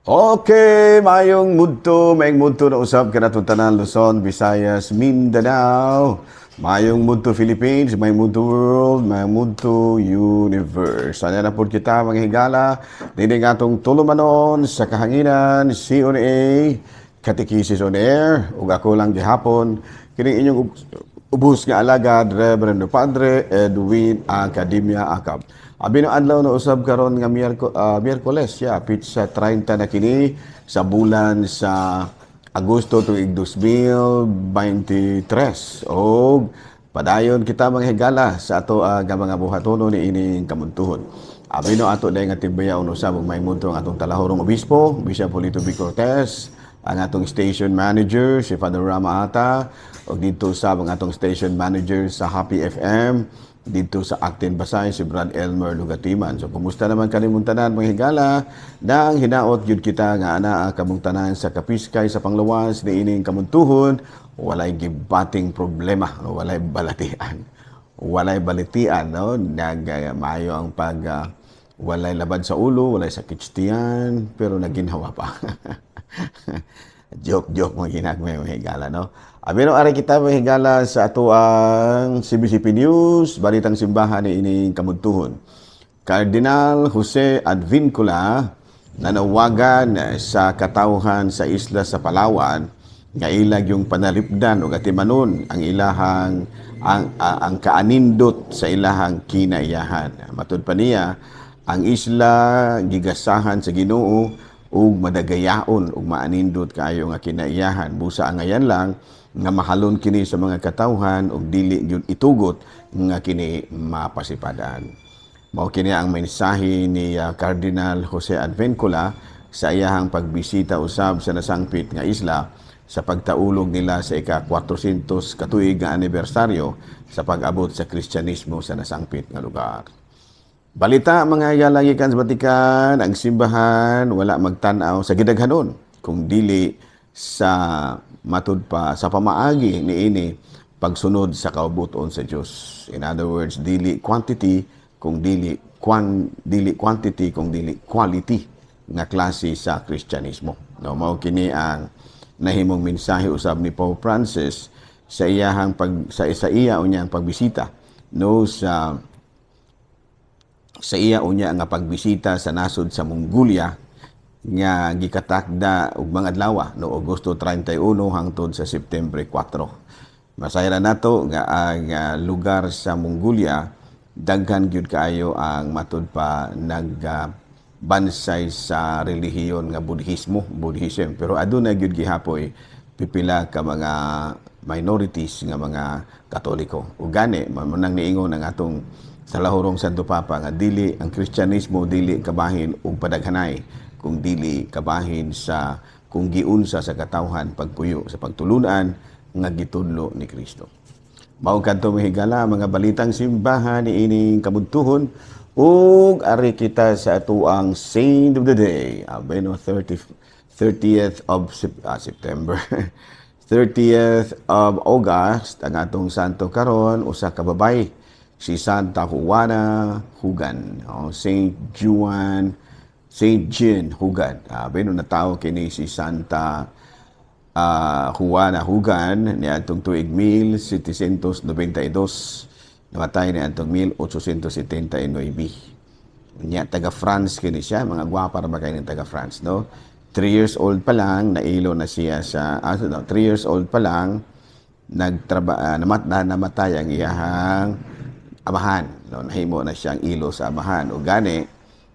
Okay, mayong mudto na usab kanatong tanan, Luzon, Visayas, Mindanao. Mayong mudto Philippines, mayong mudto world, mayong mudto universe. Sana na po kita, mga higala, dinhi atong tulumanon sa kahanginan, CONA, Katekisis on Air, ug ako lang gihapon, kining inyong ubos nga alagad, Reverend Padre Edwin Academia Acab. Abi no adlaw na usab karon nga Miyerkules, yeah, petsa 30 na kini sa bulan sa Agosto tuig 2023. Og padayon kita, mga higala, sa ato nga mga buhatono ni ining kamuntuhon. Abi no ato dahil nga timbayaon usab ug may ang atong talahorong obispo, Bishop Polito B. Cortez, ang atong station manager si Father Rama Ata, ug dito sa ang atong station manager sa Happy FM dito sa Actin Basay, si Brad Elmer Lugatiman. So kumusta naman kanimong tanan, mga higala? Nang hinaot gyud kita nga anaa kamong tanan sa kapiskay sa panglawas ni ining kamuntuhon, walay gibating problema, no? Walay balatian. Walay balitian, no? Nag maayo ang pag walay labad sa ulo, walay sakit sa tiyan, pero naginhawa pa. Joke, joke mga ginagmay, mga higala, no? Abi no, ari kita, mga higala, sa ato ang CBCP News, Balitang Simbahan ni ining kamuntuhon. Cardinal Jose Advincula nanawagan sa katawhan sa isla sa Palawan nga ilag yung panalipdan o atimanon ang ilahang ang kaanindot sa ilahang kinaiyahan. Matud pa niya, ang isla gigasahan sa Ginoo ug madagayaon ug maanindot kaayo nga kinaiyahan. Busa angayan lang nga mahalon kini sa mga katawhan ug dili gyud itugot nga kini mapasipadan. Mao kini ang mensahe ni Cardinal Jose Advincula sa iyahang pagbisita usab sa nasangpit nga isla sa pagtaulog nila sa ika-400 katuig nga anibersaryo sa pag-abot sa Kristyanismo sa nasangpit nga lugar. Balita, mga higala gikan sa Vatican, ang simbahan wala magtan-aw sa gidaghanon kung dili sa matud pa sa pamaagi niini pagsunod sa kaubuton sa Dios. In other words, dili quantity kung dili quality nga klase sa Kristyanismo. No, mao kini ang nahimong mensahe usab ni Pope Francis sa iyahang pag sa iya unyang pagbisita, no, sa iya unya nga pagbisita sa nasod sa Mongolia nga gikatakda og mga adlaw, no, Agosto 31 hangtod sa September 4. Masayran nato nga ang lugar sa Mongolia, daghan gyud kaayo ang matud pa nag bansay sa relihiyon nga Budhismo, Buddhism. Pero aduna gyud gihapoy pipila ka mga minorities nga mga Katoliko. Ug gani mao nang niingon ang atong Salahurong Santo Papa nga dili ang Kristyanismo dili kabahin og padaghanay kung dili kabahin sa kung giunsa sa katawhan pagpuyo sa pagtulunan nga gitudlo ni Kristo. Mao kadto, mga higala, mga balitang simbahan ni ining kabuntuhon ug ari kita sa atuang Saint of the Day. Abeno 30 30th of September, 30th of August. Ang atong santo karon usa ka babaye, si Santa Juana Hugan o Saint Juan, Saint Jean Hugan. Beno natawo kini si Santa Juana Hugan niadtong tuig 1792, namatay niadtong 1879. Nya taga France kini siya, mga gwapa ra ba kay ning taga France, no? 3 years old pa lang nailo na siya sa no, 3 years old pa lang nagtraba namatay ang iyahang amahan, no? Nahimo na siyang ilo sa amahan. O gani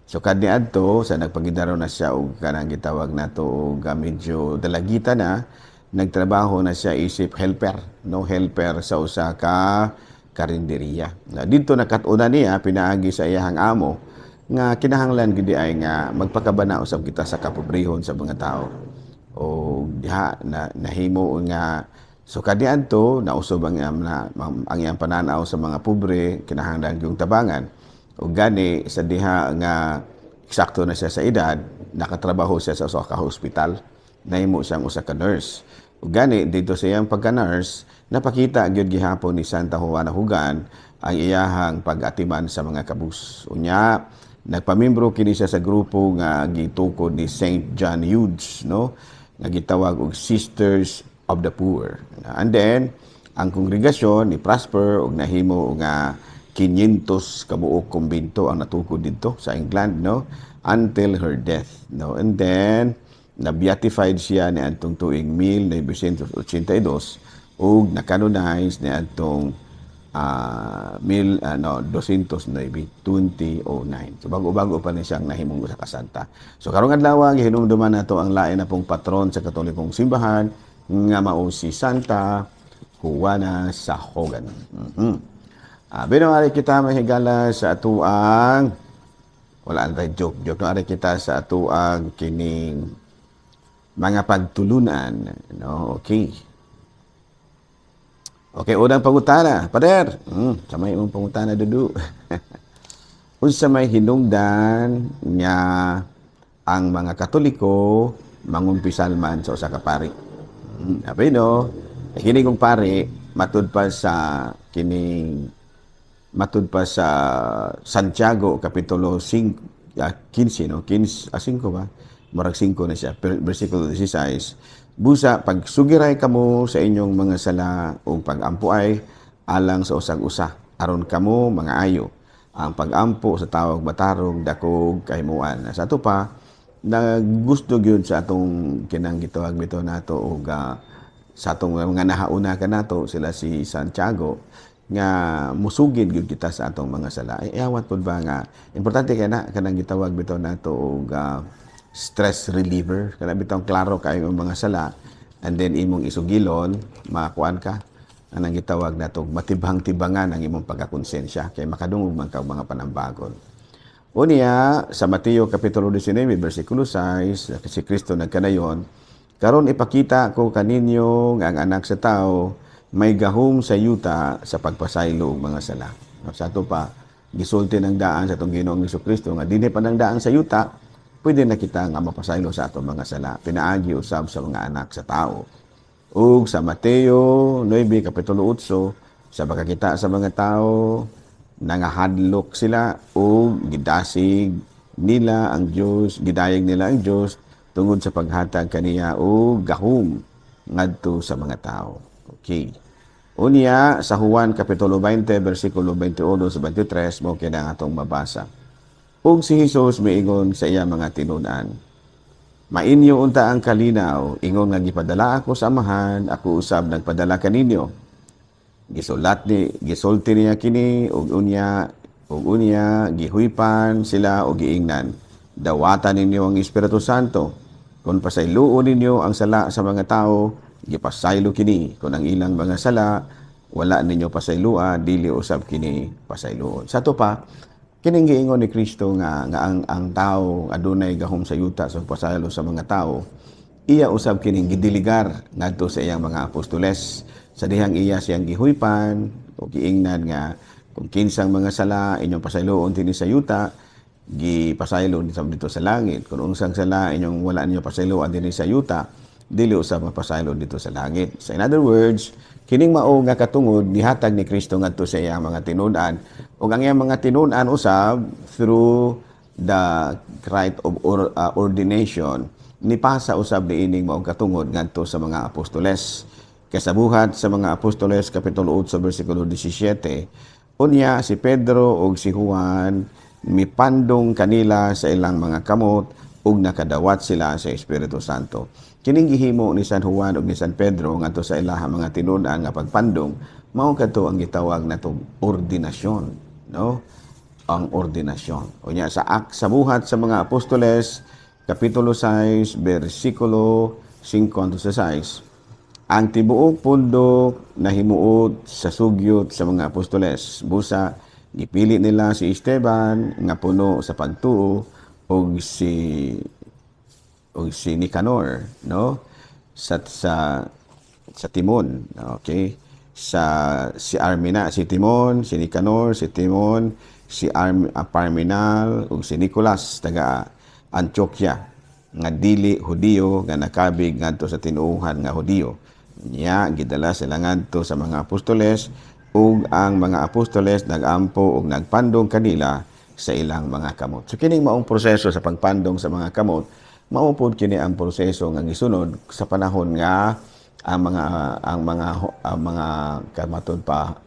so kaniadto sa nagpagidaro na siya og kanang gitawag nato og medyo dalagita na, nagtrabaho na siya isip helper, no, helper sa usa ka karinderya. Na didto nakat-unan niya pinaagi sa iyahang amo nga kinahanglan gid ay nga magpakabana usab kita sa kapobrehon sa mga tao. O diha na nahimo nga so kaniadto nausob ang iyang pananaw sa mga pobre, kinahanglan yung tabangan. O gani sa diha nga eksakto na siya sa edad, nakatrabaho siya sa usa ka hospital, nahimo siyang usa ka nurse. O gani dito sa iyang pagka-nurse, napakita gyud gihapon ni Santa Juana Hugan ang iyahang pag-atiman sa mga kabus. Unya Nagpamembro kini siya sa grupo nga gitukod ni Saint John Eudes, no, nga gitawag og Sisters of the Poor. And then ang kongregasyon ni prosper og nahimo nga 500 kabuok kumbento ang natukod didto sa England, no, until her death, no. And then na-beatified siya ni adtong tuig 1982 ug na-canonize ni adtong mil ano 209, 2009. So bago-bago pa ni siyang nahimong usa ka santa. So karong adlaw, gihinumduman nato ang lain na pong patron sa Katolikong simbahan nga mao si Santa Juana Sahagun. Bino ari kita mahigala sa atuang, wala ang joke joke no, ari kita sa atuang kining mga pagtulunan, no. Okay, unang pangutana, pader. Sa may imong pangutana, dudu. Unsa may hinungdan nga ang mga Katoliko mangumpisal man sa usa ka pari? Abi no, kini kong pari matud pa sa Santiago kapitulo 5, 15, no, 15, 5 ba, murag 5 na siya, versikulo 16: "Busa pagsugiray kamo sa inyong mga sala ug pagampuay alang sa usag usa aron kamo mga ayo. Ang pagampo sa tawag matarong dakog kahimuan." Sa ato pa na gusto gyud sa atong kinang gitawag bitaw nato og sa atong mga nahauna kanato, sila si Santiago, nga musugid gyud kita sa atong mga sala. Ay, awat pud ba nga importante kay na kanang gitawag bitaw nato og stress reliever, kana bitaw klaro kayo ang mga sala and then imong isugilon, makakuan ka, anang gitawag nato, matibhang-tibangan ang imong pagkakonsensya kay makadungog man ka og mga panambagon. Unya, sa Mateo Kapitulo 19, versikulo 6, si Kristo nagkanayon, "Karon ipakita ko kaninyo nga ang Anak sa Tao may gahom sa yuta sa pagpasaylo og mga sala." Sa ato pa, gisulti ng daan sa atong Ginoong Kristo nga dinhi pa ng daan sa yuta, pwede na kita nga mapasaylo sa atong mga sala, pinaagi usab sa mga anak sa tao. Ug sa Mateo 9, Kapitulo 8, sa pagkakita sa mga tao, nangahadlok sila ug gidasig nila ang Dios, gidayeg nila ang Dios tungod sa paghatag kaniya og gahom ngadto sa mga tao. Okay. Unya sa Juan Kapitulo 20 versikulo 21 sa 23, mao kini ang atong mabasa. Ug si Jesus miingon sa iya mga tinun-an, "Mainyo unta ang kalinaw, ingon nga gipadala ako sa Amahan, ako usab nagpadala kaninyo." Gisulat ni gisulti niya kini ug unya gihuypan sila og giingnan, "Dawata ninyo ang Espiritu Santo. Kung pasayloon ninyo ang sala sa mga tao, gipasaylo kini. Kung ang ilang mga sala wala ninyo pasayloa, dili usab kini pasayloon." Sa ato pa, kining giingon ni Kristo nga ang tao adunay gahom sa yuta sa pasaylo sa mga tao, iya usab kining gidiligar ngadto sa iyang mga apostoles sa dihang iya siyang gihuypan o giingnan nga kung kinsang mga sala inyong pasayloon dinhi sa yuta, gipasaylo dito sa langit. Kung unsang sala inyong wala ninyo pasayloan dinhi sa yuta, dili usab mapasaylo dito sa langit. So in other words, kining mao nga katungod gihatag ni Kristo ngadto sa iyang mga tinun-an ug ang iyang mga tinun-an usab through the rite of ordination nipasa usab niining maong katungod ngadto sa mga apostoles. Kay sa Buhat sa mga Apostoles kapitulo 8 bersikulo 17, unya si Pedro ug si Juan mipandong kanila sa ilang mga kamot ug nakadawat sila sa Espiritu Santo. Kining gihimo ni San Juan ug ni San Pedro ngadto sa ilahang mga tinun-an nga pagpandong, mao kadto ang gitawag natong ordinasyon, no? Ang ordinasyon. Unya sa Buhat sa mga Apostoles kapitulo 6 bersikulo 5 hangtod sa 6, ang tibuok pundok nahimuot sa sugyot sa mga apostoles. Busa gipili nila si Esteban nga puno sa pagtuo ug si Nicanor, no, sa Timon, okay, sa si Armina, si Timon, si Nicanor, si Timon, si Parmenal ug si Nicolas taga Antioquia nga dili Hudiyo nga nakabig ngadto sa tinuohan nga Hudiyo. Nya gidala sila ngadto sa mga apostoles ug ang mga apostoles nagampo ug nagpandong kanila. sa ilang mga kamot. So kining maong proseso sa pagpandong sa mga kamot, mao pod kini ang proseso nga gisunod sa panahon nga ang mga kamatod pa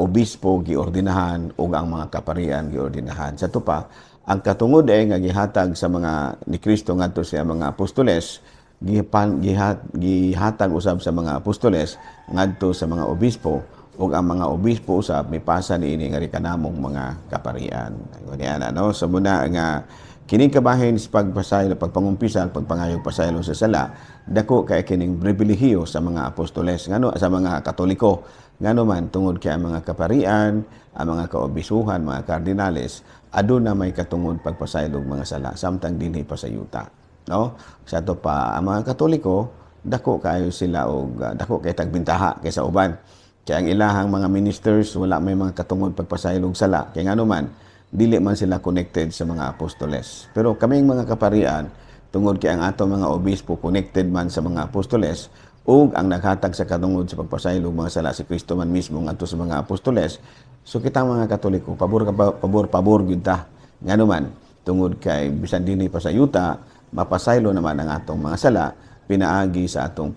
obispo giordinahan ug ang mga kaparian giordinahan. Sa ato pa, ang katungod ay nga gihatag sa mga ni Kristo ngadto sa mga apostoles, gihatag usab sa mga apostoles ngadto sa mga obispo, ug ang mga obispo usab mipasa niini ngari kanamong mga kaparian. Ngani ano, so muna nga kining kabahin sa pagpasaylo, pagpangumpisal, pagpangayog pasaylo sa sala, dako kay kining pribilehiyo sa mga apostoles, ngano sa mga Katoliko. Ngano man, tungod kay ang mga kaparian, ang mga kaobisuhan, mga kardinales, aduna may katungod pagpasaylo og mga sala samtang dinhi pa sa yuta. No? Sa ato pa, ang mga Katoliko, dako kayo sila og dako kay tagbintaha kaysa uban. Kay ang ilahang mga ministers wala may mga katungod pagpasaylo og sala. Kay ngano man, dili man sila connected sa mga apostoles. Pero kaming mga kaparian, tungod kay ang ato mga obispo connected man sa mga apostoles, ug ang naghatag sa katungod sa pagpasaylo og mga sala si Kristo man mismo ngadto sa mga apostoles, so kitang mga Katoliko, pabor pabor pabor gyud ta. Ngano man, tungod kay bisan dinhi pa sa yuta, mapasaylo naman ang atong mga sala pinaagi sa atong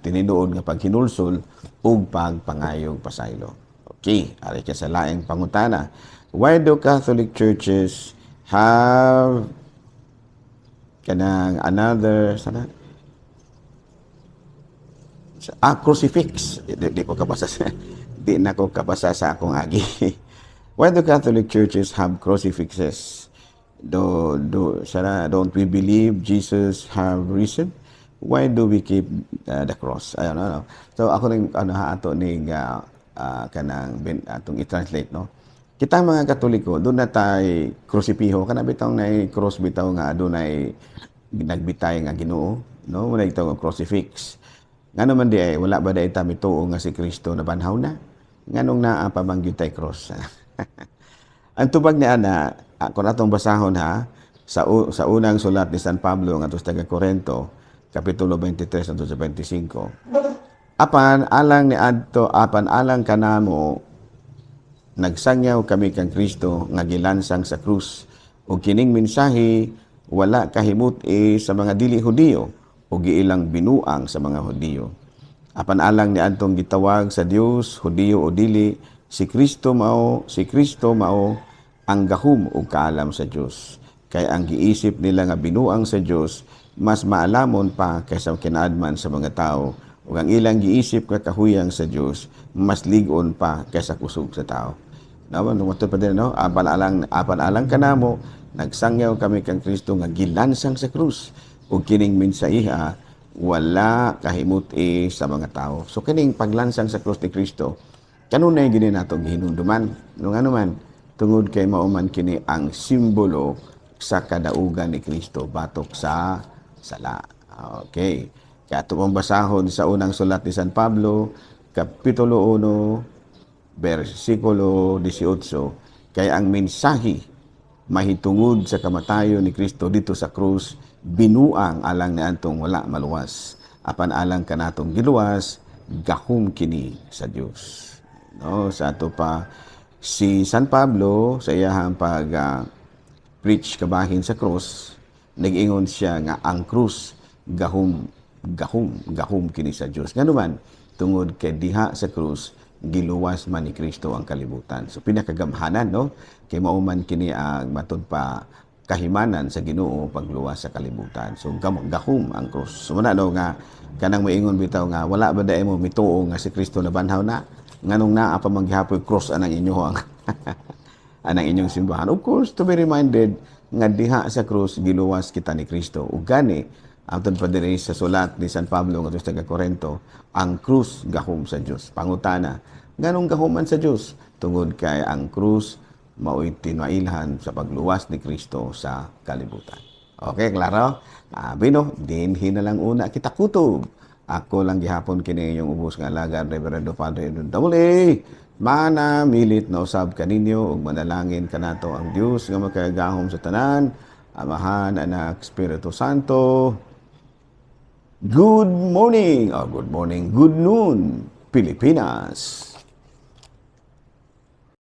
tinuod nga paghinulsol ug pagpangayog pasaylo. Okay, ari ka sa laing pangutana. Why do Catholic churches have kanang another sana crucifix? Di na ko kabasa sa akong agi. Why do Catholic churches have crucifixes? Do sana don't we believe Jesus have risen? Why do we keep the cross? Ayun, ano. So ako ning ano ha, ato ning kanang atong i-translate, no. Kita mga Katoliko, duna tay krusipiho, kana bitaw na cross bitaw nga adunay nagbitay nga Ginoo, no? Wala ito nga crucifix. Ngano man di ay wala ba diay ta mituo nga si Kristo nabanhaw na? Nganong naa pa man gyud tay cross? Ang tubag ni ana, kung atong basahon ha, sa unang sulat ni San Pablo ngadto sa taga Korento, kapitulo 23 hangtod sa 25. Apan alang ni adto, apan alang kanamo, nagsangyaw kami kang Kristo nga gilansang sa krus. Ug kining mensahe wala kahimut-i sa mga dili Hudiyo ug giilang binuang sa mga Hudiyo. Apan alang ni adtong gitawag sa Dios, Hudiyo o dili, si Kristo mao ang gahom ug kaalam sa Dios. Kay ang giisip nila nga binuang sa Dios mas maalamon pa kaysa kinaadman sa mga tao, ug ang ilang giisip nga kahuyang sa Dios mas lig-on pa kaysa kusog sa tao. Naman tungod pa din, no, apan alang kanamo, nagsangyaw kami kang Kristo nga gilansang sa krus, ug kining mensahiha wala kahimut-i sa mga tao. So kining paglansang sa krus ni Kristo, kanunay gini nato gihinumduman. No, ngano man, tungod kay mao man kini ang simbolo sa kadaugan ni Kristo batok sa sala. Okay. Kaya ato pong basahon sa unang sulat ni San Pablo, Kapitulo 1, versikulo 18, kay ang mensahe mahitungod sa kamatayon ni Kristo dito sa krus, binuang alang ni antong wala maluwas. Apan alang kanatong giluwas, gahom kini sa Dios. No, sa ato pa, si San Pablo sa iyahang pag preach kabahin sa krus, nag-ingon siya nga ang krus gahom gahom gahom kini sa Dios. Ngano man, tungod kay diha sa krus giluwas man ni Kristo ang kalibutan. So pinakagamhanan, no, kay mao man kini ang matud pa kahimanan sa Ginoo pagluwas sa kalibutan. So gahom ang krus. So muna no nga kanang moingon bitaw nga wala ba diay mo mituo nga si Kristo nabanhaw na, nganong naa pa man gihapoy cross anang inyong simbahan? Of course, to be reminded nga diha sa krus giluwas kita ni Kristo. Ug gani atong pa diri sa sulat ni San Pablo ngadto sa taga Korento, ang krus gahom sa Dios. Pangutana, nganong gahuman sa Dios? Tungod kay ang krus mao'y tinuilhan sa pagluwas ni Kristo sa kalibutan. Okay, klaro? Bino, dinhi na lang una kita kutob. Ako lang gihapon kini inyong ubos nga alagad, Reverendo Padre Edwin Double. Mana milit na usab kaninyo ug manalangin kanato ang Dios nga makagagahom sa tanan, Amahan, Anak, Espiritu Santo. Good morning, oh, good morning, good noon, Pilipinas.